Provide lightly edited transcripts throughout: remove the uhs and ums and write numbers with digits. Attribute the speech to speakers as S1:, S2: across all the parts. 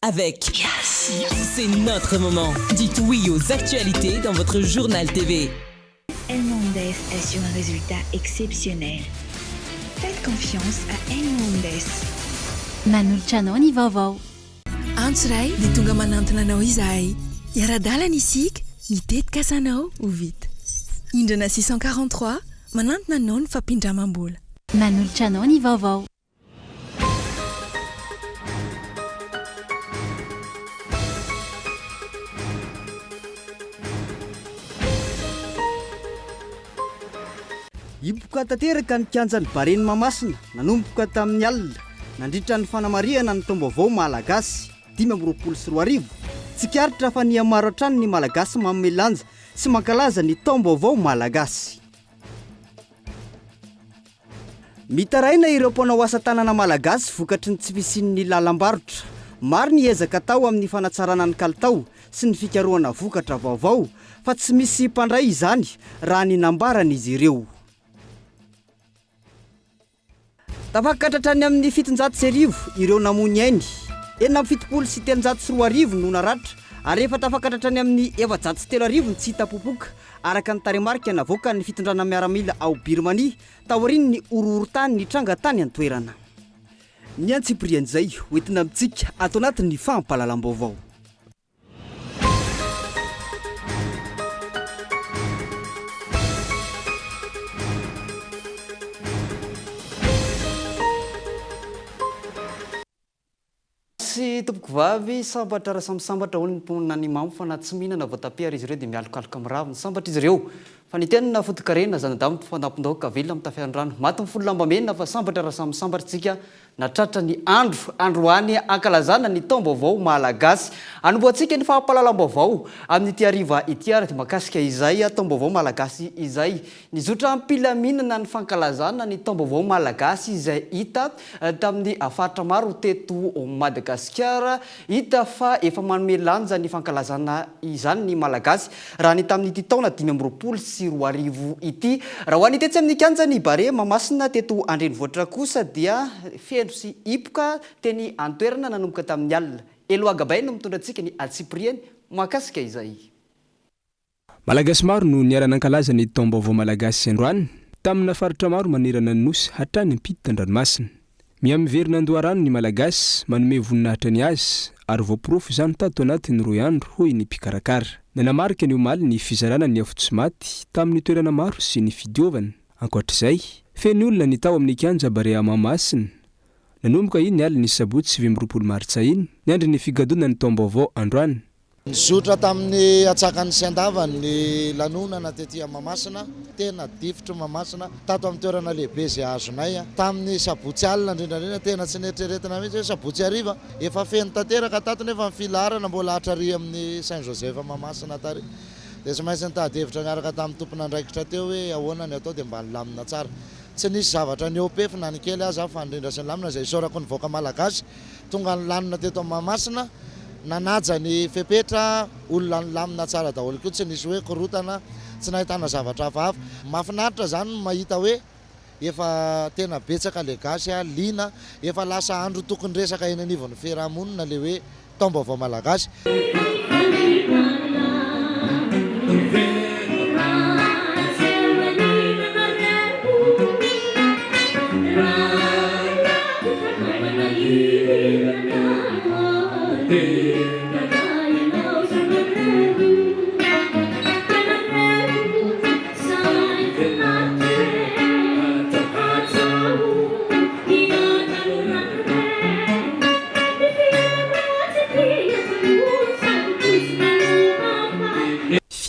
S1: Avec C'est notre moment. Dites oui aux actualités dans votre journal TV.
S2: Elmondes assure un résultat exceptionnel. Faites confiance à Elmondes.
S3: Manolotra anao ny vaovao.
S4: Antso iray dia tonga manantona anao izahay. Hiara-dalana isika, ny tetikasanao ho vita. Indrana 643, manantona anao ny fampindramam-bola.
S3: Manolotra anao ny vaovao.
S5: Hipoka tanteraka ny kianjan'ny Barea Mahamasina nanomboka tamin'ny alina nandritra ny fanamarihana ny taom-baovao Malagasy 2025. Tsikaritra fa nihamaro hatrany ny Malagasy manome lanja sy mankalaza ny taom-baovao Malagasy. Mitaraina ireo mpanao asa tanana malagasy vokatry ny tsy fisian'ny lalam-barotra. Maro ny ezaka atao amin'ny fanatsarana ny kalitao sy ny fikarohana vokatra vaovao fa tsy misy mpandray izany raha ny nambaran'izy ireo. Tafakatra hatrany amin'ny 1700 ireo namoy ny ainy, 2376 no naratra ary efa tafakatra hatrany amin'ny 3400 ny tsy hita popoka araka ny tarehimarika navoakan'ny fitondrana miaramila ao Birmanie taorian'ny horohorontany nitranga tany an-toerana. Ny antsipirian'izay ho entina amintsika ato anatin'ny fampahalalam-baovao. Sy tompokovavy, sambatra raha samy sambatra hono ny mponina any Imamo fa na tsy mihinana voatapia ary izy ireo dia mialokaloka amin'ny raviny. Sambatra izy ireo fa ny tenany foto-karena, zanadambo mpifanampin-daoka, velona mitafy an-drano, maty mifono lambamena fa sambatra raha samy sambatra isika natratra ny andro androany ankalazana ny taom-baovao malagasy. Anombohantsika ny fampahalalam-baovao amin'ity hariva ity ary dia mahakasika izay taom-baovao malagasy izay. Nizotra am-pilaminana ny fankalazana ny taom-baovao malagasy izay hita tamin'ny faritra maro teto Madagasikara. Hita fa efa manome lanja ny fankalazana izany ny Malagasy raha ny tamin'ity taona 2025 ity. Raha ho an'ny tetsy amin'ny kianjan'ny Barea Mahamasina teto an-drenivohitra kosa dia feno sy hipoka teny an-toerana nanomboka tamin'ny alina. Eloi Gabay no mitondra antsika ny antsipiriany mahakasika izay.
S6: Malagasy maro no niara-nankalaza ny taom-baovao malagasy androany tamina faritra maro manerana ny Nosy hatrany ampitan-dranomasina. Miha-miverina an-doharano ny Malagasy manome voninahitra ny azy ary voaporofo izany tato anatin'ny roy andro hoy ny mpikarakara. Nanamarika ny omaly ny fizarana ny afo tsy maty tamin'ny toerana maro sy ny fidiovana. Ankoatr'izay, feno olona ny tao amin'ny kianja Barea Mahamasina nanomboka iny alin'ny sabotsy 29 martsa iny niandry ny figadonan'ny taom-baovao androany.
S7: Nizotra tamin'ny antsakany sy andavany ny lanonana tety Mahamasina, tena difotry Mahamasina, tato amin'ny toerana lehibe izay azonay. Tamin'ny sabotsy alina indrindra indrindra, tena tsy neritreretina mihitsy hoe sabotsy hariva, efa feno tanteraka tato nefa ny filaharana mbola hatrary amin'ny Saint Joseph Mahamasina tary. Dia tsy maintsy nitady hevitra niaraka tamin'ny tompon'andraikitra teo hoe ahoana ny atao dia mba nilamina tsara. Tsy nisy zavatra nihoa-pefy na ny kely aza fa nirindra sy nilamina izay isaorako ny vahoaka malagasy Tonga nilamina teto Mahamasina, nanaja ny fepetra, olona nilamina tsara daholo koa, tsy nisy hoe korontana, tsy nahitana zavatra hafahafa. Mahafinaritra izany ny mahita hoe efa tena betsaka le gasy liana, efa lasa andro tokony resaka eny anivon'ny fiarahamonina le hoe taom-baovao malagasy.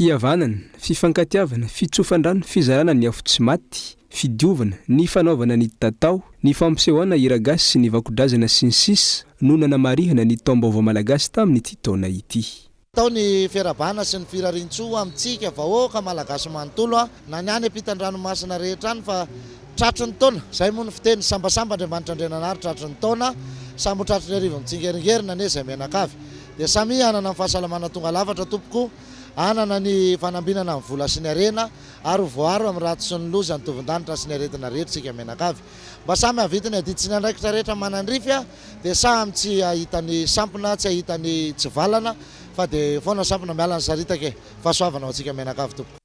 S6: Fihavanana, fifankatiavana, fitsofan-drano, fizarana ny afo tsy maty, fidiovana, ny fanaovana ny tatao, ny fampisehoana hira gasy sy ny vakodrazana sy ny sisa no nanamarihana ny taom-baovao malagasy tamin'ity taona ity.
S7: Atao ny fiarahabana sy ny firariantsoa amintsika vahoaka malagasy manontolo na ny any ampitan-dranomasina rehetra any fa tratry ny taona, izay moa ny fiteny, sambasamba Andriamanitra Andriananahary tratry ny taona, samy ho tratry ny arivo mitsingeringerina anie izay mianakavy. Dia samia hanana ny fahasalamana tonga lafatra tompoko. Hanana ny fanambinana ny vola sy ny harena ary ho voaaro amin'ny ratsy sy ny loza ny tovon-danitra sy ny aretina rehetra isika mianakavy. Mba samy hahavita ny adidy sy ny andraikitra rehetra manandrify dia samy tsy hahita ny sampona, tsy hahita ny tsivalana fa dia foana sampona miala ny saritaka e! Fahasoavana ho antsika mianakavy tompoko.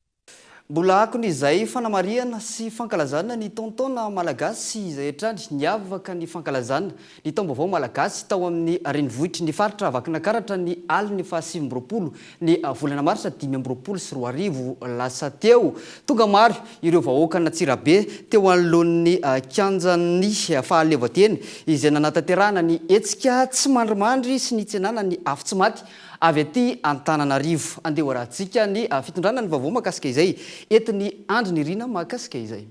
S5: Mbola akony izay fanamarihana sy fankalazana ny taon-taona malagasy izay hatrany niavaka ny fankalazana ny taom-baovao malagasy tao amin'ny renivohitry ny faritra Vakinakaratra ny alin'ny faha 29 ny volana marsa 2025 lasa teo. Tonga maro ireo vahoakan'Antsirabe teo anoloan'ny kianjan'ny fahaleovantena izay nanatanterahana ny hetsika tsy mandrimandry sy nitsenana ny afo tsy maty Avy aty Antananarivo. Andeha hoarahantsika ny fitondrana ny vaovao mahakasika izay. Entin'i Andry Nirina mahakasika izay.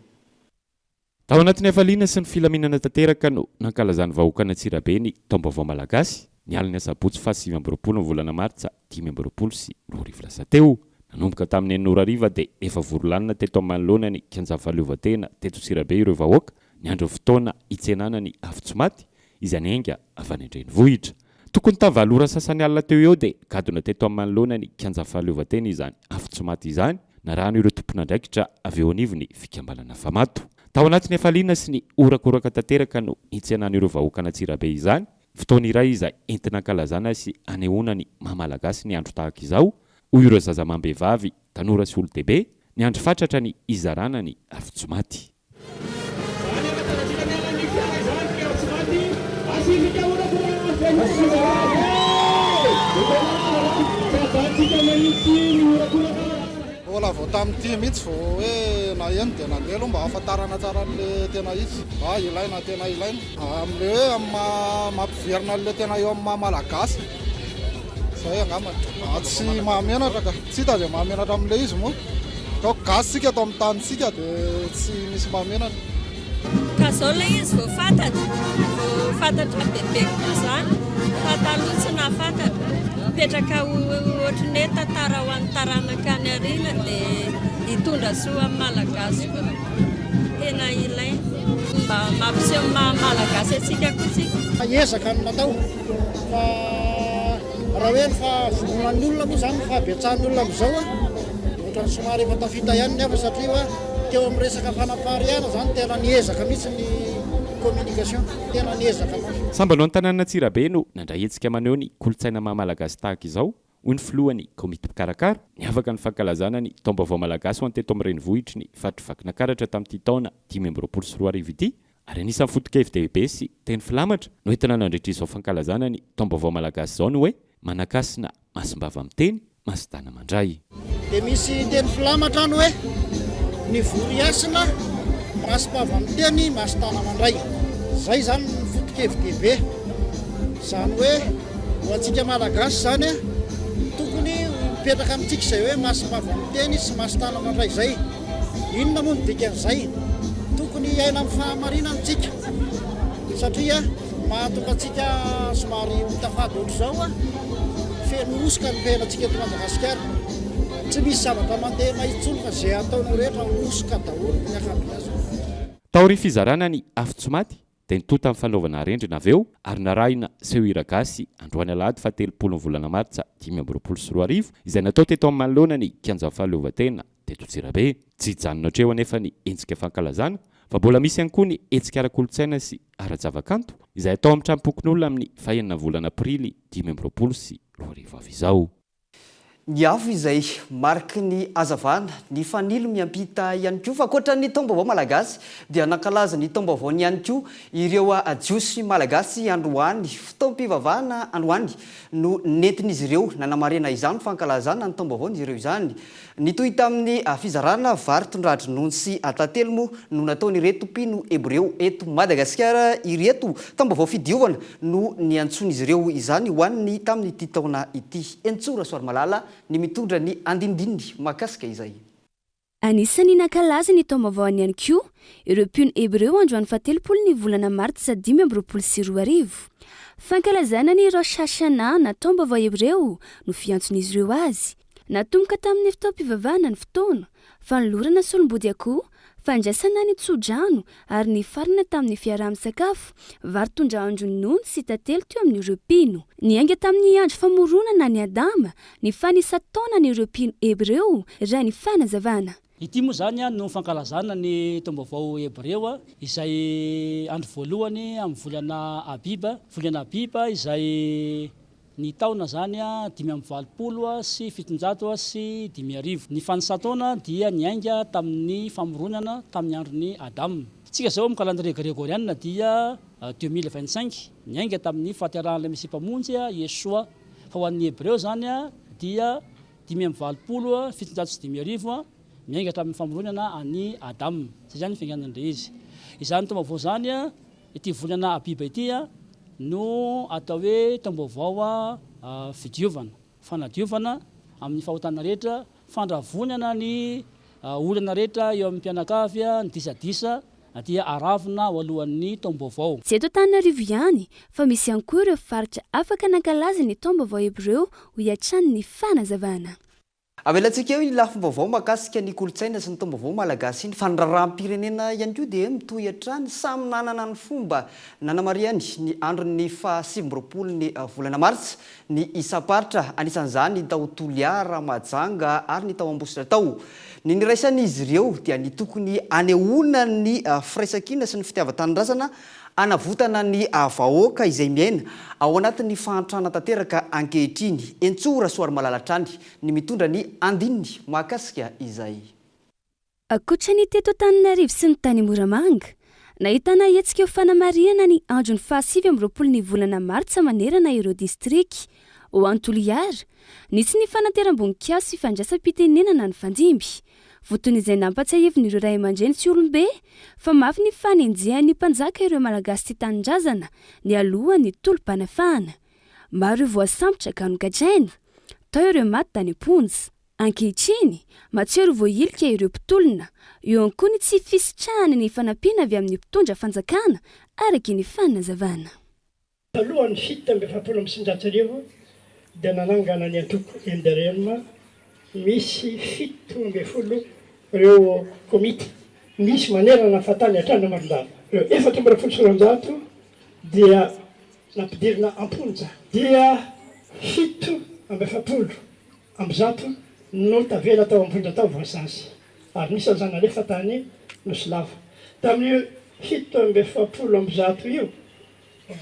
S8: Tao anatin'ny hafaliana sy ny filaminana tanteraka no nankalazan'ny vahoakan'Antsirabe ny Taom-baovao Malagasy, ny alin'ny asabotsy faha 29 ny volana martsa 2025 lasa teo. Nanomboka tamin'ny enina ora hariva dia efa vory lanona teto manoloana ny kianjan'ny fahaleovantena teto Antsirabe ireo vahoaka, niandry ny fotoana hitsenana ny afo tsy maty izay niainga avy any an-drenivohitra. Tokony tamin'ny valo ora sasany alina teo eo dia gadona teto amin'ny manoloana ny kianjan'ny fahaleovantena izany afo tsy maty izany, narahana ireo tompon'andraikitra avy eo anivon'ny fikambanana Famato. Tao anatin'ny hafaliana sy ny horakoraka tanteraka no nitsenan'ireo vahoakan'Antsirabe izany, fotoana iray izay entina ankalazana sy anehoana ny maha Malagasy ny andro tahaka izao, hoy ireo zaza amam-behivavy, tanora sy olon-dehibe, niandry fatratra ny hizarana ny afo tsy maty.
S9: Mbola vao tamin'ity mihitsy vao hoe naheno dia nandeha aloha mba hahafantarana tsara an'ilay tena izy. Ah, ilaina, tena ilaina. Amin'ilay hoe amin'ny maha mampiverina an'ilay tena eo amin'ny maha malagasy. Izay angambany. Tsy mahamenatra ka. Tsy hita izay mahamenatra amin'ilay izy moa. Ataoko gasy tsika ato amin'ny tanintsika dia tsy misy mahamenatra.
S10: Ka zao ilay izy vao fantatra, vao fantatra bebe kokoa izany fa taloha tsy nahafantatra. Mipetraka ho ohatry ny hoe tantara ho an'ny taranaka any aoriana dia hitondra soa amin'ny Malagasy koa. Tena ilaina. Mba mampiseho ny maha Malagasy antsika koa tsika.
S11: Ezaka no natao fa Raha hoe ny fahavononan'ny olona moa izany, ny fahabetsahan'ny olona amin'izao dia ohatran'ny somary efa tafita ihany ny hafa satria hoa teo amin'ny resaka fanapariahana izany tena niezaka mihitsy ny communication, tena niezaka mafy.
S8: Sambany ho an'ny tanànan'Antsirabe no nandray hetsika maneho ny kolontsaina maha Malagasy tahaka izao, hoy ny filohan'ny komity mpikarakara. Niavaka ny fankalazana ny taom-baovao malagasy ho an'ny teto amin'ny renivohitry ny faritr'i Vakinakaratra tamin'ity taona 2025 ity Ary anisan'ny foto-kevi-dehibe sy teny filamatra noentina nandritra izao fankalazana ny Taom-baovao Malagasy izao ny hoe Manakasina masom-bava miteny, mason-tana mandray.
S11: Dia misy teny filamatra any hoe Ny vory hasina, masom-bava miteny, mason-tana mandray. Izay izany ny foto-kevi-dehibe. Izany hoe ho antsika Malagasy izany, tokony ho mipetraka amintsika izay hoe masom-bava miteny sy mason-tana mandray izay. Inona moa no dikan'izay? Tokony hiaina amin'ny fahamarinana isika satria mahatonga antsika somary ho tafady ohatr'izao, feno hosoka ny fiainantsika eto Madagasikara. Tsy misy zavatra mandeha mahitsy intsony fa izay ataonao rehetra hosoka daholo ny ankabeazany.
S8: Taorian'ny fizarana ny afo tsy maty dia nitonta ny fanaovana arendrina avy eo ary narahina seho hira gasy androany alahady faha 30 ny volana martsa 2025 izay natao teto amin'ny manoloana ny kianjan'ny fahaleovantena teto Antsirabe. Tsy hijanona hatreo anefa ny hetsika fankalazana fa mbola misy ihany koa ny hetsika ara-kolontsaina sy ara-javakanto izay hatao amin'ny tranom-pokonolona amin'ny fahenina volana aprily 2025 avy izao.
S5: Ny afo izay mariky ny hazavana, ny fanilo miampita ihany koa. Fa ankoatra ny taom-baovao malagasy dia nankalaza ny taom-baovaony ihany koa ireo Jiosy malagasy androany. Fotoam-pivavahana androany no nentin'izy ireo nanamarihana izany fankalazana ny taom-baovaon'izy ireo izany. Nitohy tamin'ny fizarana vary tondra-dronono sy tantely moa no nataon'ireto mpino hebreo eto Madagasikara ireto. Taom-baovao fidiovana no niantsoan'izy ireo izany ho an'ny tamin'ity taona ity. Entsoa Rasoarimalala ny mitondra ny andinindininy mahakasika izay.
S3: Anisan'ny nankalaza ny taom-baovaony ihany koa ireo mpino hebreo androany fahatelopolo ny volana martsa 2025. Fankalazana ny Rosh Hashanah na taom-baovao hebreo no fiantson'izy ireo azy. Natomboka tamin'ny fotoam-pivavahana ny fotoana, fanolorana solombody akoho, fandraisana ny tsodrano ary nifarana tamin'ny fiaraha-misakafo, vary tondrahan-dronono sy tantely teo amin'ireo mpino. Niainga tamin'ny andro famoronana an'i Adama ny fanisan-taonan'ireo mpino hebreo, raha ny fanazavana.
S12: Ity moa izany no fankalazana ny Taom-baovao Hebreo, izay andro voalohany amin'ny volana Abiba, volana Abiba izay Ny taona izany 1785. Ny fanisan-taona dia niainga tamin'ny famoronana tamin'ny andron'i Adama. Isika izao amin'ny calendrier gregoriana dia 2025, niainga tamin'ny fahaterahan'ilay Mesia Mpamonjy, Yeshua. Fa ho an'ny Hebreo izany dia 1785, niainga tamin'ny famoronana an'i Adama. Izay izany ny fiainganan'ilay izy. Izany taom-baovao izany Ity volana Abiba ity no atao hoe taom-baovao fidiovana, fanadiovana amin'ny fahotana rehetra, fandravonana ny olana rehetra eo amin'ny mpianakavy, ny disadisa dia aravona ao alohan'ny taom-baovao.
S3: Tsy eto Antananarivo ihany fa misy ihany koa ireo faritra afaka nankalaza ny taom-baovao hebreo hoy hatrany ny fanazavana.
S5: Avelantsika eo iny lafim-baovao mahakasika ny kolontsaina sy ny taom-baovao malagasy iny fa ny raharaham-pirenena ihany koa dia mitohy hatrany. Samy nanana ny fomba nanamarihany ny andron'ny faha 29 ny volana martsa ny isam-paritra, anisan'izany ny tao Toliara, Mahajanga ary ny tao Ambositra tao. Ny niraisan'izy ireo dia ny tokony hanehoana ny firaisankina sy ny fitiavan-tanindrazana Hanavotana ny vahoaka izay miaina ao anatin'ny fahantrana tanteraka ankehitriny. Entsoa Rasoarimalala hatrany ny mitondra ny andininy mahakasika izay.
S3: Ankoatra ny teto Antananarivo sy ny tany Moramanga, nahitana hetsika ho fanamarihana ny andron'ny faha 29 ny volana martsa manerana ireo distrika. Ho an'i Toliara, nisy ny fanateram-boninkazo sy fandraisam-pitenenana nifandimby. Votony izay nampatsiahivin'ireo ray aman-dreny sy olom-be fa mafy ny fanenjehan'ny mpanjaka ireo Malagasy tia tanindrazana nialoha ny tolom-panafahana. Maro ireo voasambotra ka nogadraina. Tao ireo maty tany am-ponja. Ankehitriny, mahatsiaro voahilika ireo mpitolona. Eo ihany koa ny tsy fisitrahana ny fanampiana avy amin'ny mpitondra fanjakana, araka ny fanazavana.
S13: Talohan'ny 1947 dia nanangana ny antoko mdrm misy 17 ireo komity misy manerana ny fahatany hatrany Morondava. Ireo 224 dia nampidirina am-ponja dia 147 no tavela tao am-ponja tao voasazy ary nisy aza nalefa tany Nosy Lava. Tamin'io 147 io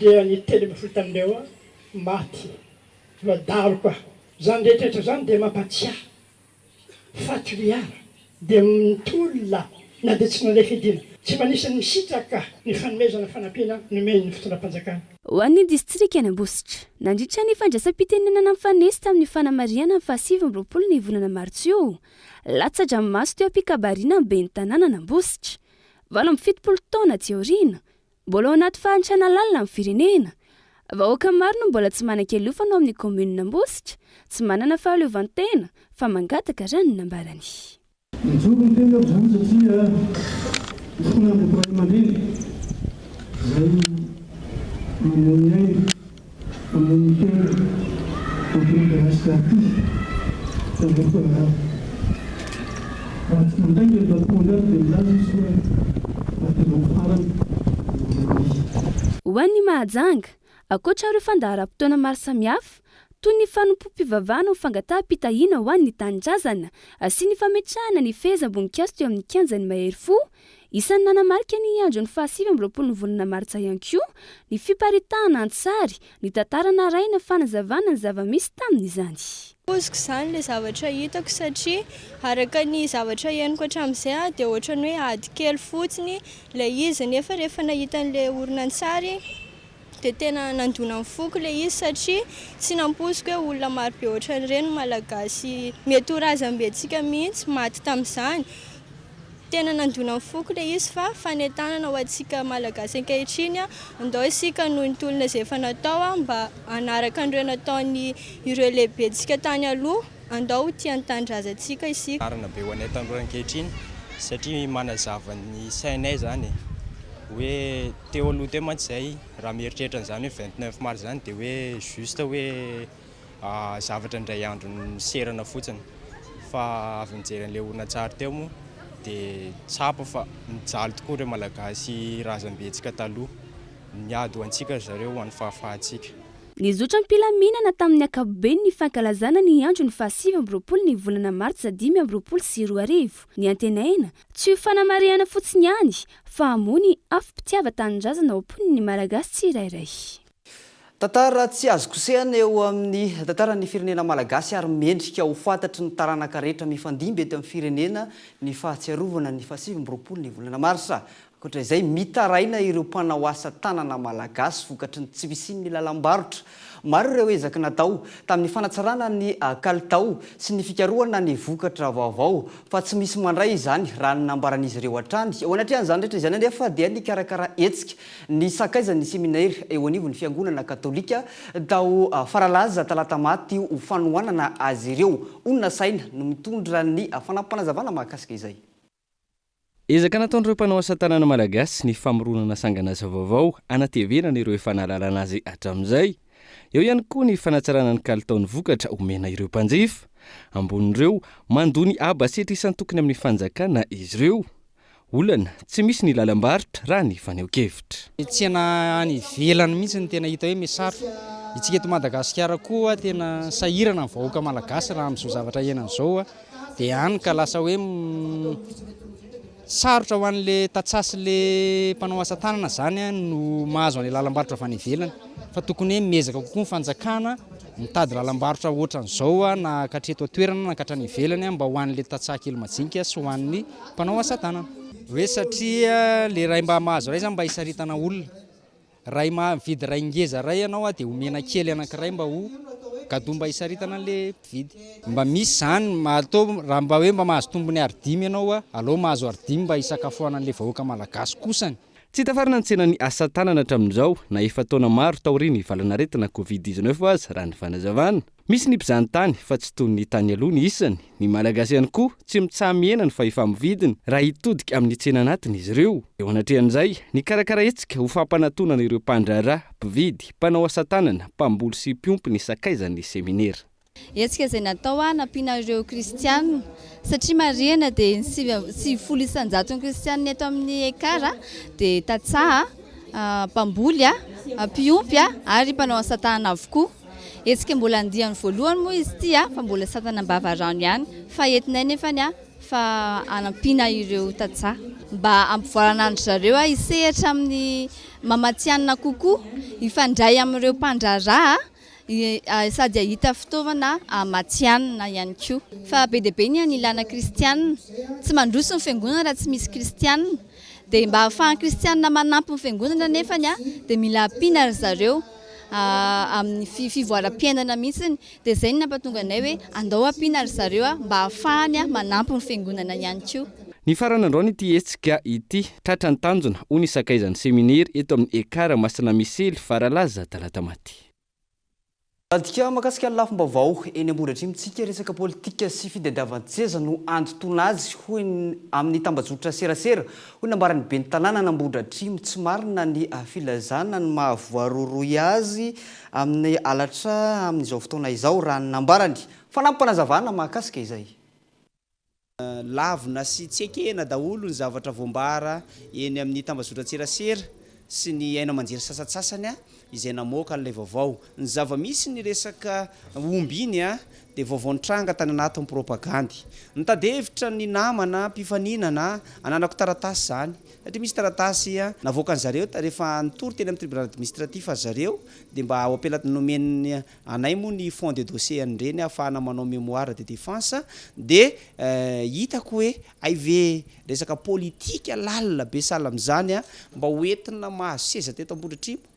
S13: Dia ny 13 tamin'ireo maty voadaroka. Izany rehetra izany dia mampatsiahy fa Toliara dia mitolona na dia tsy nandray fiadiana. Tsy mba anisan'ny misitraka ny fanomezana fanampiana nomen'ny fitondram-panjakana.
S3: Ho an'ny distrikan'Ambositra. Nandritra ny fandraisam-pitenenana nifanesy tamin'ny fanamarihana ny faha 29 ny volana martsa io, latsa-dranomaso teo am-pikabariana ny ben'ny tanànan'Ambositra. 78 taona aty aoriana, Mbola ao anaty fahantrana lalina ny firenena. Vahoaka maro no mbola tsy manan-kialofana ao amin'ny kaominina Ambositra, tsy manana fahaleovantena fa mangataka raha ny nambarany.
S14: Mijoro ny tenako izany satria mifona amin'ireto ray aman-dreny izay mamoy ny ainy, mamoy ny tena amin'ity Madagasikara ity. Tandremo fa raha tsy mandainga ny Rakomondrano dia milaza izy hoe raha tonga amin'ny farany dia mandeha.
S3: Ho an'i Mahajanga, ankoatra ireo fandaharam-potoana maro samihafa, toy ny fanompoam-pivavahana ho fangataham-pitahiana ho an'ny tanindrazana sy ny fametrahana ny fehezam-boninkazo teo amin'ny kianjan'ny Mahery Fo, isan'ny nanamarika ny andron'ny faha 29 ny volana martsa ihany koa ny fiparitahana an-tsary ny tantara narahina fanazavana ny zava-misy tamin'izany.
S15: Poziko izany ilay zavatra hitako satria araka ny zavatra henoko hatramin'izay dia ohatran'ny hoe ady kely fotsiny ilay izy nefa rehefa nahita an'ilay horonantsary dia tena nandona ny foko ilay izy satria tsy nampoiziko hoe olona marobe ohatran'ireny ny Malagasy mety ho razambentsika mihitsy maty tamin'izany. Tena nandona ny foko ilay izy fa fanentanana ho antsika Malagasy ankehitriny, andao isika hanohy ny tolona izay efa natao mba hanaraka an'ireo nataony ireo lehibentsika tany aloha, andao ho tia ny tanindrazantsika isika.
S16: Marina be ho anay tanora ankehitriny satria manazava ny sainay izany e! Hoe teo aloha teo mantsy izay raha mieritreritra an'izany hoe 29 mars izany dia hoe juste hoe zavatra indray andro niserana fotsiny fa avy nijery an'ilay horonantsary teo moa. Dia tsapa fa nijaly tokoa ireo Malagasy razambentsika taloha. Niady ho antsika ry zareo ho an'ny fahafahantsika.
S3: Nizotra am-pilaminana tamin'ny ankapobeny ny fankalazana ny andron'ny faha-29 ny volana martsa 2025. Ny antenaina, tsy ho fanamarihana fotsiny ihany fa hamoha ny afom-pitiavan-tanindrazana ao am-pon'ny Malagasy tsirairay.
S5: Tantara tsy azo kosehana eo amin'ny tantaran'ny firenena malagasy ary mendrika ho fantatry ny taranaka rehetra mifandimby eto amin'ny firenena ny fahatsiarovana ny faha-29 ny volana marsa. Ankoatra izay, mitaraina ireo mpanao asa tanana malagasy vokatry ny tsy fisian'ny lalam-barotra. Maro ireo ezaka natao tamin'ny fanatsarana ny kalitao sy ny fikarohana ny vokatra vaovao fa tsy misy mandray izany raha ny nambaran'izy ireo hatrany. Eo anatrehan'izany rehetra izany anefa dia nikarakara hetsika ny sakaizan'ny seminera eo anivon'ny fiangonana katolika tao Faralaza Talatamaty ho fanohanana azy ireo. Olona saina no mitondra ny fanampim-panazavana mahakasika izay.
S17: Ezaka nataon'ireo mpanao asa tanana malagasy ny famoronana sangan'asa vaovao hanatevenana ireo efa nahalalana azy hatramin'izay. Eo ihany koa ny fanatsarana ny kalitaon'ny vokatra omena ireo mpanjifa. Ambonin'ireo, mandoa ny haba setra isan-tokony amin'ny fanjakana izy ireo. Olana, tsy misy ny lalam-barotra raha ny fanehoan-kevitra.
S18: Ny tsena any ivelany mihitsy no tena hita hoe mihasarotra. Isika eto Madagasikara koa tena sahirana ny vahoaka malagasy raha amin'izao zavatra iainana izao dia hany ka lasa hoe sarotra ho an'ilay tantsaha sy ilay mpanao asa tanana izany no mahazo an'ilay lalam-barotra avy any ivelany fa tokony hoe miezaka kokoa ny fanjakana mitady lalam-barotra ohatran'izao na hankatreto an-toerana na hankatrany ivelany mba ho an'ilay tantsaha kely majinika sy ho an'ny mpanao asa tanana. Hoe satria le ray mba mahazo ray zany mba hisaritana olona. Ray mividy ray ngeza ray ianao dia omena kely anankiray mba ho cadeau mba hisaritana an'le mpividy. Mba misy zany atao raha mba hoe mba mahazo tombony ar dimy ianao aleo mahazo ar dimy mba hisakafoanan'le vahoaka malagasy kosany.
S17: Tsy tafarina ny tsenan'ny asa tanana hatramin'izao na efa taona maro taorian'ny valan'aretina Covid 19 aza raha ny fanazavana. Misy ny mpizahantany fa tsy toy ny tany aloha ny isany. Ny Malagasy ihany koa tsy mitsaha-mihena ny fahefa-mividiny raha hitodika amin'ny tsena anatiny izy ireo. Eo anatrehan'izay, nikarakara hetsika ho fampanatonana ireo mpandraharaha, mpividy, mpanao asa tanana, mpamboly sy mpiompy ny sakaizan'ny seminera.
S19: Hetsika izay natao hanampiana ireo kristianina satria marihana dia ny 90 isan-jaton'ny kristianina eto amin'ny Ekar dia tantsaha, mpamboly, mpiompy ary mpanao asa tanana avokoa. Hetsika mbola andiany voalohany moa izy ity fa mbola satana am-bava rano ihany fa entinay nefany fa hanampiana ireo tantsaha mba hampivoarana an-dry zareo hisehatra amin'ny maha-matihanina kokoa, hifandray amin'ireo mpandraharaha sady hahita fitaovana matihanina ihany koa. Fa be dia be ny anilana kristianina. Tsy mandroso ny fiangonana raha tsy misy kristianina. Dia mba ahafahan'ny kristianina manampy ny fiangonana nefany dia mila ampiana ry zareo amin'ny fivoaram-piainana mihitsy. Dia izay no nampatonga anay hoe andao ampiana ry zareo mba ahafahany manampy ny fiangonana ihany koa.
S17: Nifarana androany ity hetsika ity. Tratra ny tanjona, hoy ny sakaizan'ny seminera eto amin'ny Ekar Masina Misely, Faralaza, Talatamaty.
S5: Adika mahakasika ny lafim-baovao eny Ambohidratrimo tsika resaka politika sy fitadiavan-tseza no andotoana azy hoy ny amin'ny tambajotra serasera, hoy ny nambaran'ny ben'ny tanànan'Ambohidratrimo. Tsy marina ny filazana ny maha voarohirohy azy amin'ny halatra amin'izao fotoana izao, raha ny nambarany. Fanampim-panazavana mahakasika izay.
S20: Lavina sy tsy ekena daholo ny zavatra voambara eny amin'ny tambazotran-tserasera sy ny haino aman-jery sasantsasany izay namoaka an'ilay vaovao. Ny zava-misy ny resaka omby iny dia vaovao nitranga tany anatin'ny propagandy. Nitady hevitra ny namana mpifaninana ananako taratasy izany satria misy taratasy navoakan-dry zareo rehefa nitory teny amin'ny tribunal administratif ry zareo dia mba ao am-pelatan'ny nomen'ny Anay moa ny fond de dossier an'ireny ahafahana manao mémoire de défense dia hitako hoe hay ve resaka politika lalina be sahala amin'izany mba ho entina mahazo seza teto Ambohidratrimo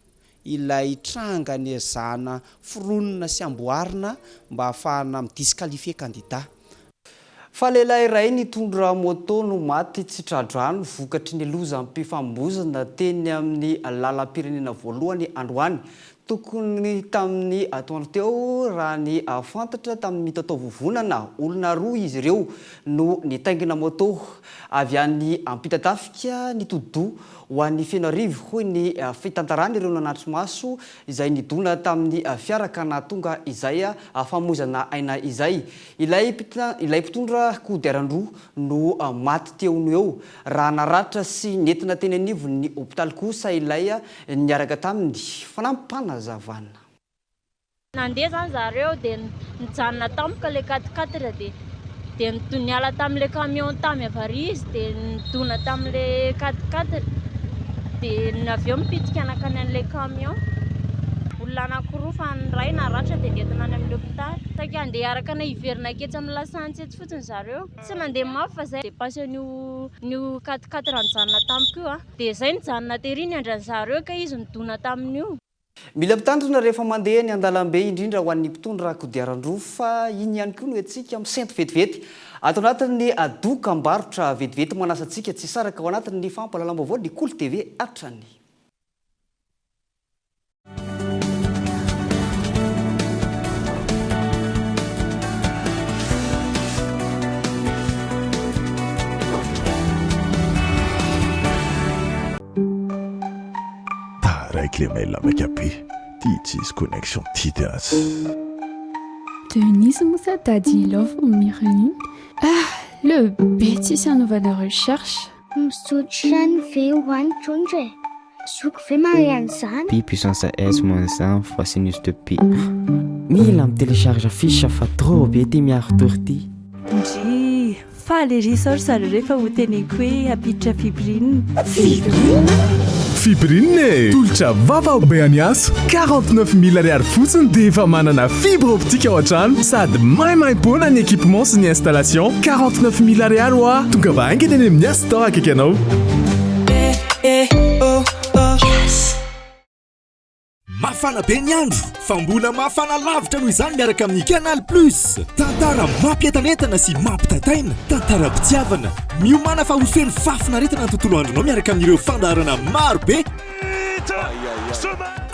S20: ilay tranga niezahana foronina sy amboarina mba ahafahana mi-disqualifier candidat.
S5: Fa lehilahy iray nitondra moto no maty tsy tra-drano vokatry ny lozam-pifamoivoizana teny amin'ny lalam-pirenena voalohany androany tokony tamin'ny atoandro teo raha ny fantatra tamin'ny mitataovovonana. Olona roa izy ireo no nitaingina moto avy any Ampitatafika nitodi-doha. ho an'i Fenoarivo, hoy ny fitantaran'ireo nanatri-maso izay nidona tamin'ny fiara ka nahatonga izay famoizana aina izay. Ilay ilay mpitondra kodiaran-droa no maty teo no eo, raha naratra sy nentina teny anivon'ny hopitaly kosa ilay niaraka taminy. Fanampim-panazavana.
S21: Nandeha zany zareo dia nijanona tampoka ilay quatre quatre dia dia niala tamin'ilay camion tamy avy ary izy dia nidona tamin'ilay quatre quatre dia avy eo nipitika nankany an'ilay camion. Olona anankiroa fa ny iray naratra dia nentina any amin'ny hopitaly. Saika handeha hiaraka anay hiverina aketsy amin'ny lasantsy etsy fotsiny zareo. Tsy nandeha mafy fa izay dépasse an'io an'io quatre quatre nijanona tampoka io dia izay nijanona tery niandry an'zareo kay izy nidona tamin'io.
S5: Mila mitandrina rehefa mandeha eny an-dalambe indrindra ho an'ny mpitondra kodiaran-droa fa iny ihany koa no hetsika misento vetivety ato anatin'ny dokam-barotra vetivety manasa antsika tsy hisaraka ao anatin'ny fampahalalam-baovao ny Kolo TV hatrany.
S22: Taraiky le mail maika be, ty tsisy connexion ty tena tsy.
S23: Denise moa sa Daddy Love Mireille? Ah, le be tsisy anaovana recherche.
S24: Misotro rano ve ho an'ny trondro e? Zoky ve mahay an'izany?
S25: Pi puissance s moins 1 fois sinus de pi. Mila mi-télécharge fiche fa trop be ty miaro tour ty.
S26: Ndrii! Faly ery izao ry zareo rehefa ho teneniko hoe hampiditra fibrine.
S27: Fibrine? Fibrine e! Tolotra vaovao be an'i Yas, 49000 ariary fotsiny dia efa manana fibre optique ao an-trano sady maimaimpoana ny équipement sy ny installation. 49000 ariary hoa! Tongava haingana eny amin'ny Yas Store akaiky anao.
S28: Mafana be ny andro, fa mbola mafana lavitra noho izany miaraka amin'ny Canal Plus. Tantara mampientanentana sy mampitaitaina, tantaram-pitiavana. Miomàna fa ho feno fahafinaretana ny tontolo andronao miaraka amin'ireo fandaharana maro be.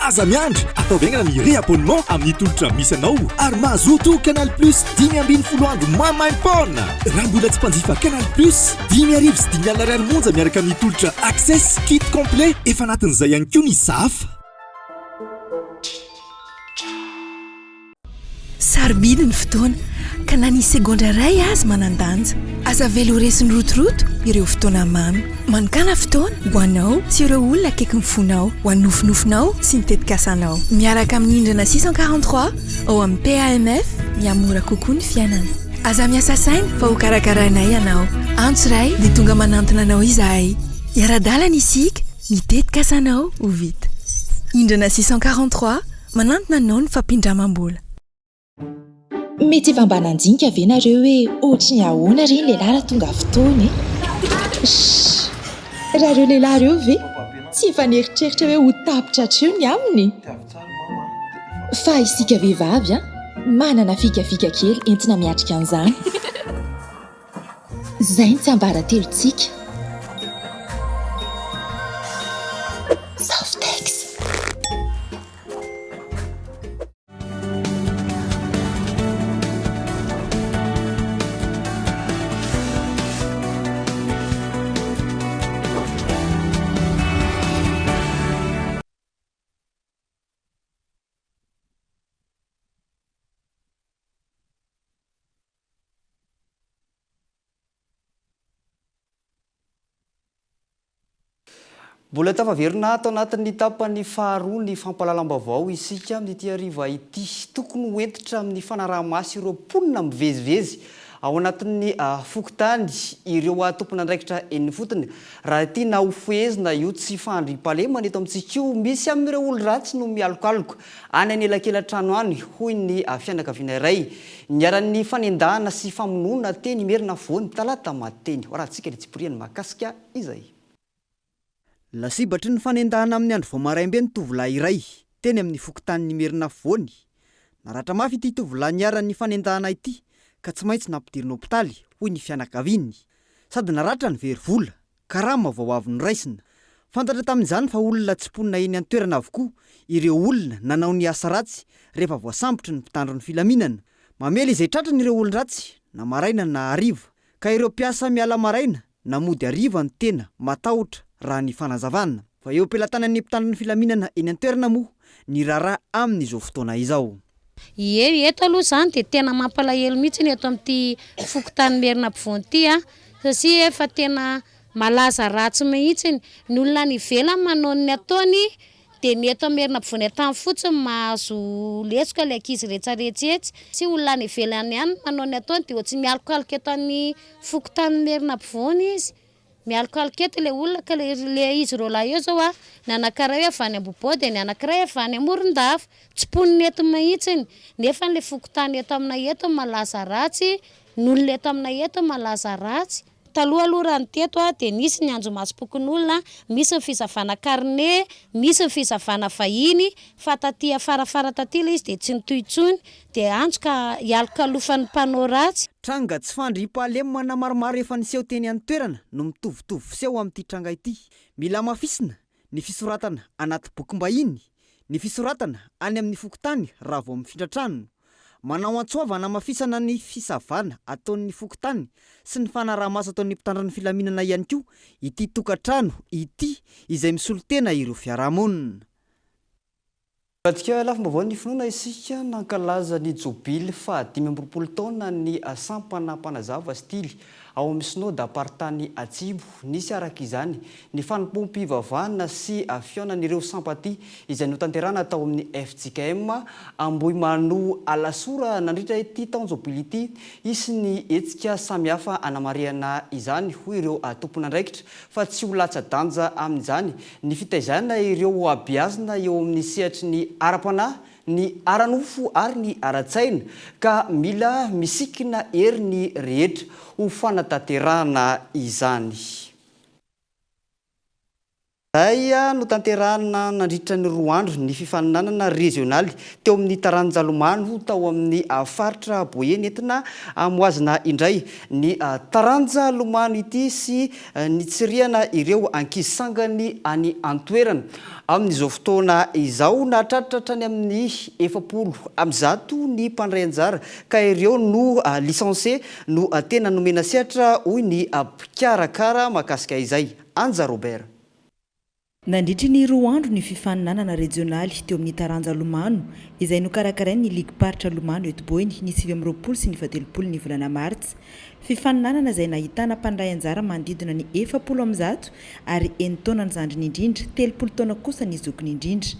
S28: Aza miandry, ataovy haingana ny réabonnement amin'ny tolotra misy anao ary mazoto Canal Plus 15 andro maimaim-poana. Raha mbola tsy mpanjifa Canal Plus, 550 ariary monja miaraka amin'ny tolotra Access kit complet, efa anatin'izay ihany koa ny sahafa.
S4: Sarobidy ny fotoana, ka na ny segondra iray aza manan-danja. Aza avela ho resin'ny rotoroto ireo fotoana mamy. Manokàna fotoana ho anao sy ireo olona akaikin'ny fonao, ho an'ny nofinofinao sy ny tetikasanao. Miaraka amin'ny Indrana 643 ao amin'ny PAMF, mihamora kokoa ny fiainana. Aza miasa saina fa ho karakarainay ianao. Antso iray dia tonga manantona anao izahay. Hiara-dalana isika, ny tetikasanao ho vita. Indrana 643, Manantona anao ny fampindramam-bola.
S2: Mety efa mba nandinika ve nareo hoe ohatry ny ahoana re ny lehilahy raha tonga fotoana e? Shh! Raha ireo lehilahy ireo ve tsy efa nieritreritra hoe ho tapitra hatreo ny aminy? Fa isika vehivavy an, manana fikafika kely entina miatrika an'izany. Izay ny tsiambaratelontsika. Softex.
S5: Mbola tafaverina ato anatin'ny tapany faharoa ny fampahalalam-baovao isika amin'ity hariva ity. Tokony ho hentitra amin'ny fanaraha-maso ireo mponina mivezivezy ao anatin'ny fokontany ireo tompon'andraikitra eny ifotony raha tiana hofehezina io tsy fahandriampahalemana eto amintsika io. Misy amin'ireo olon-dratsy no mialokaloka any anelakelan-trano any, hoy ny fianakaviana iray. Niharan'ny fanendahana sy famonoana teny Imerina Afovoany, talata maty teny. Hoarahantsika ny tsipiriany mahakasika izay. Lasibatry ny fanendahana amin'ny andro vao maraim-be ny tovolahy iray, teny amin'ny fokontanin'i Imerina Afovoany. Naratra mafy ity tovolahy niharan'ny fanendahana ity ka tsy maintsy nampidirina hopitaly, hoy ny fianakaviany. Sady naratra no very vola. Karama vao avy noraisina. Fantatra tamin'izany fa olona tsy mponina eny an-toerana avokoa ireo olona nanao ny asa ratsy rehefa voasambotry ny mpitandro ny filaminana. Mamely izay tratrany ireo olon-dratsy na maraina na hariva, ka ireo mpiasa miala maraina na mody hariva no tena matahotra. raha ny fanazavana. Fa eo am-pelatanan'ny mpitandro ny filaminana eny an-toerana moa ny raharaha amin'izao fotoana izao.
S1: Ie, eto aloha izany dia tena mampalahelo mihitsy ny eto amin'ity fokontany Merina Ampovoany ity a, satria efa tena malaza ratsy mihitsy, ny olona any ivelany manao ny ataony dia ny eto Merina Ampovoany Antanifotsy no mahazo lesoka ilay ankizy retraretra etsy, satria olona any ivelany ihany no manao ny ataony dia ohatry ny mialokaloka eto amin'ny fokontany Merina Ampovoany izy. Mialokaloka eto ilay olona ka ilay ilay izy roalahy eo zao a, ny anankiray avy any Ambohibao dia ny anankiray avy any Morondava. Tsy mponina eto mihitsiny. Nefa ilay fokontany eto aminay eto no malaza ratsy, ny olona eto aminay eto no malaza ratsy. Taloha aloha raha ny teto a dia nisy ny anjomasom-pokonolona, misy ny fisavana carnet, misy ny fisavana vahiny, fa taty afarafara taty ilay izy dia tsy nitohy intsony. Dia antso ka hialokalofan'ny mpanao ratsy.
S5: Tranga tsy fandriampahalemana maromaro efa niseho teny an-toerana no mitovitovy fiseho amin'ity tranga ity. Mila hamafisina ny fisoratana anaty bokim-bahiny, ny fisoratana any amin'ny fokontany raha vao mifindra trano. Manao antsoava hanamafisana ny fisavana ataon'ny fokontany sy ny fanaraha-maso ataon'ny mpitandro ny filaminana ihany koa ity tokantrano ity izay misolo tena ireo fiarahamonina. Nivadika lafim-baovao ny finoana isika nankalaza ny jobily faha 25 taona ny sampana mpanazava sy tily ao amin'ny Synodam-paritany Atsimo. Nisy araka izany ny fanompoam-pivavahana sy fihaonan'ireo sampatia izay notanterahana tao amin'ny fjkm Ambohimanoa Alasora nandritra ity taon-jobily ity. Hisy ny hetsika samihafa hanamarihana izany hoy ireo tompon'andraikitra fa tsy ho latsa-danja amin'izany ny fitaizana ireo abeazina eo amin'ny sehatry ny ara-panahy, ny ara-nofo ary ny ara-tsaina, ka mila misikina hery ny rehetra ho fanatanterahana izany. Izay notanterahina nandritra ny roa andro ny fifaninanana rezionaly teo amin'ny taranja lomano tao amin'ny faritra Boeny entina hamohazana indray ny taranja lomano ity sy nitsirihana ireo ankizy sangany any an-toerana. Amin'izao fotoana izao, nahatratra hatrany amin'ny 140 ny mpandray anjara ka ireo no licencié no tena nomena sehatra hoy ny mpikarakara mahakasika izay. Anja Robert.
S6: Nandritry ny roa andro ny fifaninanana rejionaly teo amin'ny taranja lomano izay nokarakarain'ny ligim-paritra lomano eto Boeny ny 29 sy ny fahatelopolo ny volana martsa. Fifaninanana izay nahitana mpandray anjara manodidina ny 140 ary enin-taona ny zandriny indrindra, 30 taona kosa ny zokiny indrindra.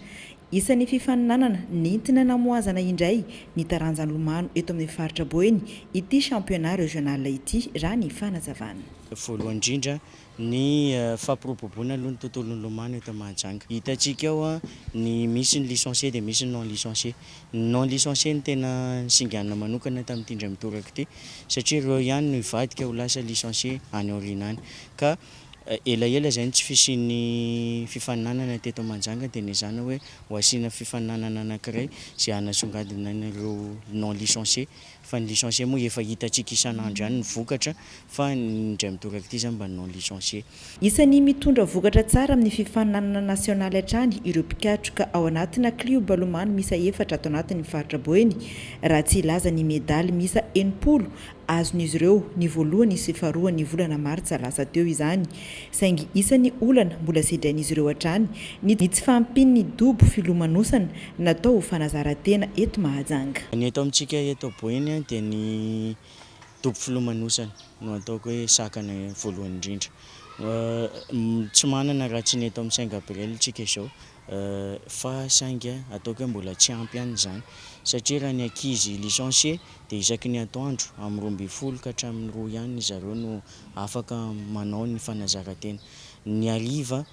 S6: Isan'ny fifaninanana nentina namohazana indray ny taranja lomano eto amin'ny faritra Boeny ity championnat regional ity raha ny fanazavana.
S16: Voalohany indrindra, Ny fampiroboroboana aloha ny tontolon'ny lomano eto Mahajanga. Hitantsika ao ny misy ny licencié dia misy ny non licencié. Ny non licencié no tena nisinganina manokana tamin'ity indray mitoraka ity satria ireo ihany no hivadika ho lasa licencié any aoriana any. Ka elaela izay ny tsy fisian'ny fifaninanana teto Mahajanga dia nezahana hoe ho asiana fifaninanana anankiray izay hanasongadina an'ireo non licencié Fa ny licencié moa efa hitantsika isan'andro ihany ny vokatra fa ny indray mitoraka ity zany mba non licencié.
S6: Isan'ny mitondra vokatra tsara amin'ny fifaninanana nasionaly hatrany ireo mpikatroka ao anatina klioba lomano miisa efatra ato anatin'ny faritra Boeny, raha tsy hilaza ny medaly miisa 60 azon'izy ireo ny voalohany sy faharoan'ny volana martsa lasa teo izany. Saingy isan'ny olana mbola sedrain'izy ireo hatrany ny tsy fahampian'ny dobo filomanosana natao ho fanazaran-tena eto Mahajanga.
S16: Ny eto amintsika eto Boeny dia ny dobo filomanosana no ataoko hoe sakana voalohany indrindra. Tsy manana raha tsy ny eto amin'ny Saint Gabriel isika izao fa saingy ataoko hoe mbola tsy ampy ihany izany satria raha ny ankizy licencié dia isaky ny atoandro amin'ny 12 ka hatramin'ny roa ihany zareo no afaka manao ny fanazaran-tena. Ny hariva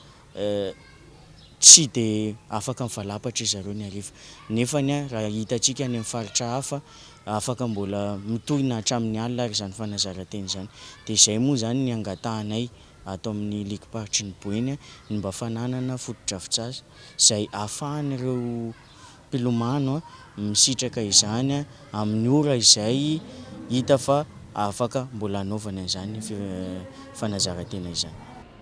S16: tsy dia afaka mivalapatra zareo ny hariva. Nefany raha hitantsika any amin'ny faritra hafa, afaka mbola mitohy na hatramin'ny alina ary izany fanazaran-tena izany. Dia izay moa izany ny angatahanay ato amin'ny ligim-paritry ny Boeny, ny mba fananana fotodrafitrasa izay ahafahan'ireo mpilomano misitraka izany amin'ny ora izay hita fa afaka mbola hanaovana izany fanazaran-tena izany.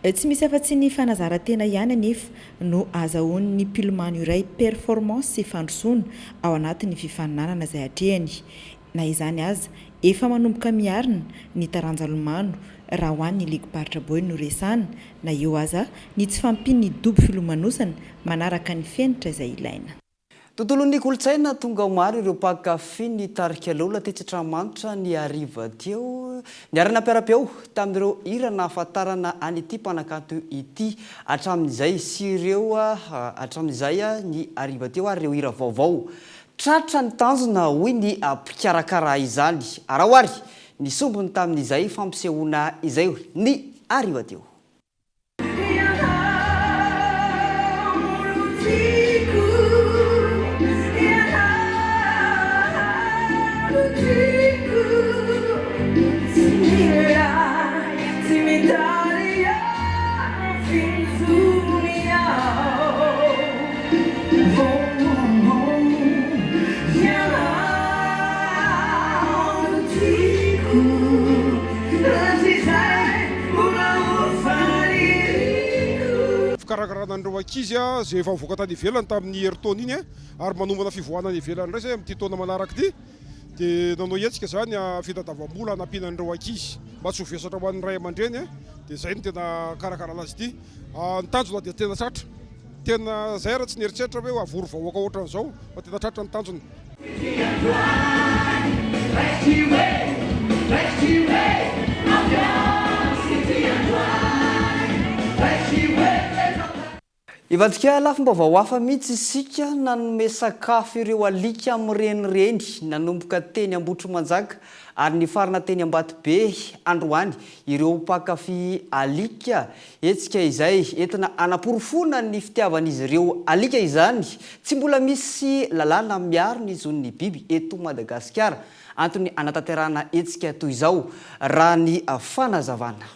S6: Tsy misy afa-tsy ny fanazaran-tena ihany anefa no ahazahoan'ny mpilomano iray performance sy fandrosoana ao anatin'ny fifaninanana izay atrehany. Na izany aza, efa manomboka miarina ny taranja lomano. raha ho an'ny ligim-paritra Boeny no resahana, na eo aza ny tsy fahampian'ny dobo filomanosana manaraka ny fenitra izay ilaina.
S5: Tontolon'ny kolontsaina, tonga maro ireo mpankafy ny tarika Lola tetsy Antranomanitra ny hariva teo. Niara-nampiara-peo tamin'ireo hira nahafantarana an'ity mpanakanto ity hatramin'izay sy ireo hatramin'izay ny hariva teo ary ireo hira vaovao. Tratra ny tanjona hoy ny mpikarakara izany. Araho ary ny sombiny tamin'izay fampisehoana izay ny hariva teo.
S7: Fikarakarana an'ireo ankizy izay efa nivoaka tany ivelany tamin'ny herintaona iny ary manomana fivoahana any ivelany indray izay amin'ity taona manaraka ity dia nanao hetsika izany fitadiavam-bola hanampiana an'ireo ankizy mba tsy ho vesatra ho an'ny ray aman-dreny dia izay no tena karakarana azy ity. Ny tanjona dia tena tratra. Tena izay ary tsy nieritreritra hoe havory vahoaka ohatran'izao fa tena tratra ny tanjona.
S5: Hivadika lafim-baovao hafa mihitsy isika, nanome sakafo ireo alika mirenireny nanomboka teny Ambohitrimanjaka ary nifarana teny Ambatobe androany ireo mpankafy alika Hetsika izay entina hanaporofoana ny fitiavan'izy ireo alika izany. Tsy mbola misy lalàna miaro ny zon'ny biby eto Madagasikara. Antony hanatanterahana hetsika toy izao, raha ny fanazavana.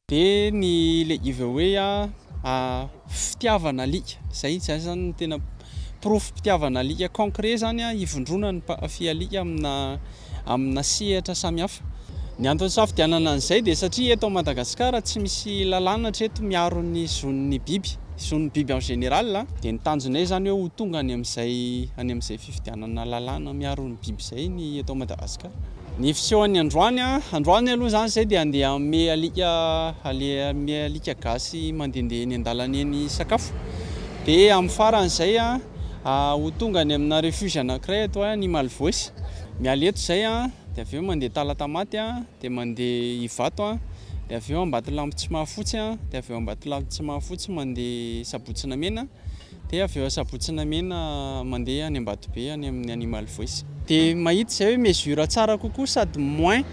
S8: Dia ny le give away a, fitiavana alika, zay zay zany no tena porofom-pitiavana alika concret zany a, hivondronan'ny mpankafy alika amina amina sehatra samihafa. Ny antony nisafidianana an'izay dia satria eto Madagasikara tsy misy lalàna hatreto miaro ny zon'ny biby, zon'ny biby en général, dia ny tanjonay izany hoe ho tonga any amin'izay any amin'izay fifidianana lalàna miaro ny biby izay ny eto Madagasikara. Ny fisehon'ny androany, androany aloha izany izay dia handeha hanome alika hanome alika gasy mandehandeha eny an-dalana eny sakafo, dia amin'ny farany izay ho tonga any amina refuge anankiray atao hoe Animal Voice. Miala eto izay an, dia avy eo mandeha Talatamaty an, dia mandeha Ivato an, dia avy eo Ambatolampy Tsimahafotsy an, dia avy eo Ambatolampy Tsimahafotsy mandeha Sabotsy Namehana, dia avy eo Sabotsy Namehana mandeha any Ambatobe any amin'ny Animal Voice. Dia mahita izay hoe mesure tsara kokoa sady moins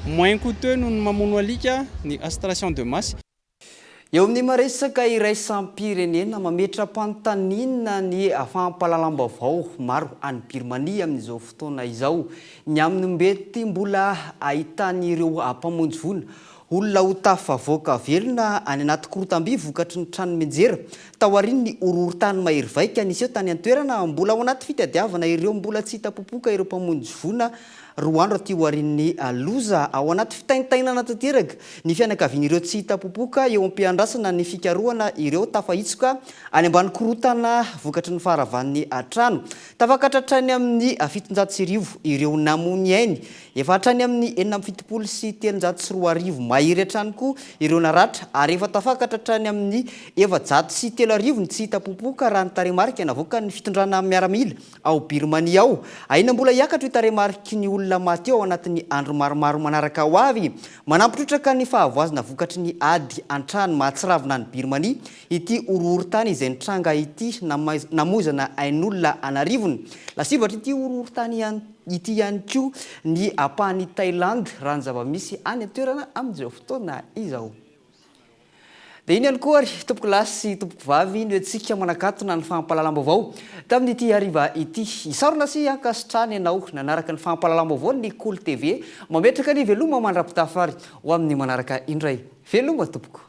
S8: moins coûteux noho ny mamono alika ny castration de masse.
S5: Eo amin'ny maresaka iraisam-pirenena, mametra-panontaniana ny fampahalalam-baovao maro any Birmania amin'izao fotoana izao ny amin'ny mety mbola ahitan'ireo mpamonjy voina olona ho tafavoaka velona any anaty korotam-by vokatry ny trano mianjera taorian'ny horohorontany mahery vaika niseho tany an-toerana. Mbola ao anaty fitadiavana ireo mbola tsy hita popoka ireo mpamonjy voina Roa andro aty aorian'ny loza, ao anaty fitaintainana tanteraka ny fianakavian'ireo tsy hita popoka eo am-piandrasana ny fikarohana ireo tafahitsoka any ambany korontana vokatry ny faharavan'ny trano. Tafakatra hatrany amin'ny 1700 ireo namoy ny ainy, efa hatrany amin'ny 2376 mahery hatrany koa ireo naratra ary efa tafakatra hatrany amin'ny 3400 ny tsy hita popoka raha ny tarehimarika navoakan'ny fitondrana miaramila Ao Birmania ao, ahiana mbola hiakatra io tarehimariky ny olona maty io ao anatin'ny andro maromaro manaraka ho avy. Manampy trotraka ny fahavoazana vokatry ny ady an-trano mahatsiravina any Birmania ity horohorontany izay nitranga ity namoizana ain'olona an'arivony. Lasibatr'ity horohorontany ity ihany koa ny ampahan'i Thailand raha ny zava-misy any an-toerana amin'izao fotoana izao. Dia iny ihany koa ary tompokolahy sy tompokovavy no antsika manakatona ny fampahalalam-baovao tamin'ity hariva ity. Isaorana sy ankasitrahana ianao nanaraka ny fampahalalam-baovao ny Kolo TV. Mametraka ny veloma mandra-pitafy ary ho amin'ny manaraka indray. Veloma tompoko.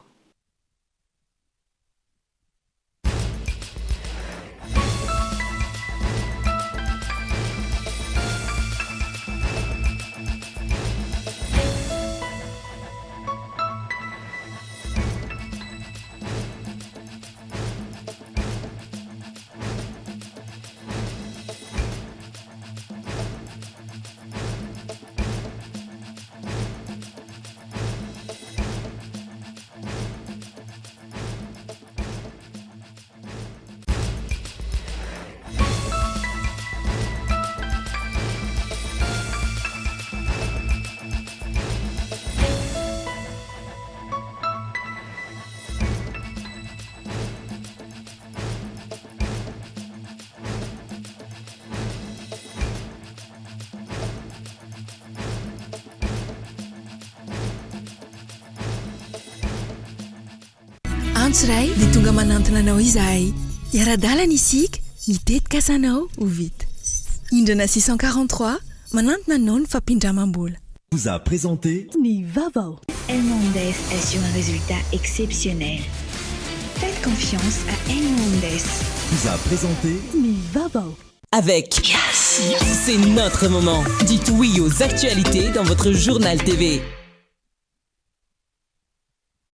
S4: Antso iray dia tonga manantona anao izahay. Hiara-dalana isika, ny tetikasanao ho vita. Indrana 643, manantona anao ny fampindramam-bola.
S28: Vous a présenté.
S26: Ny vaovao.
S2: Elmondes assure un résultat exceptionnel. Faites confiance à Elmondes.
S28: Vous a présenté.
S26: Ny vaovao.
S3: Avec Yes, c'est notre moment. Dites oui aux actualités dans votre journal TV.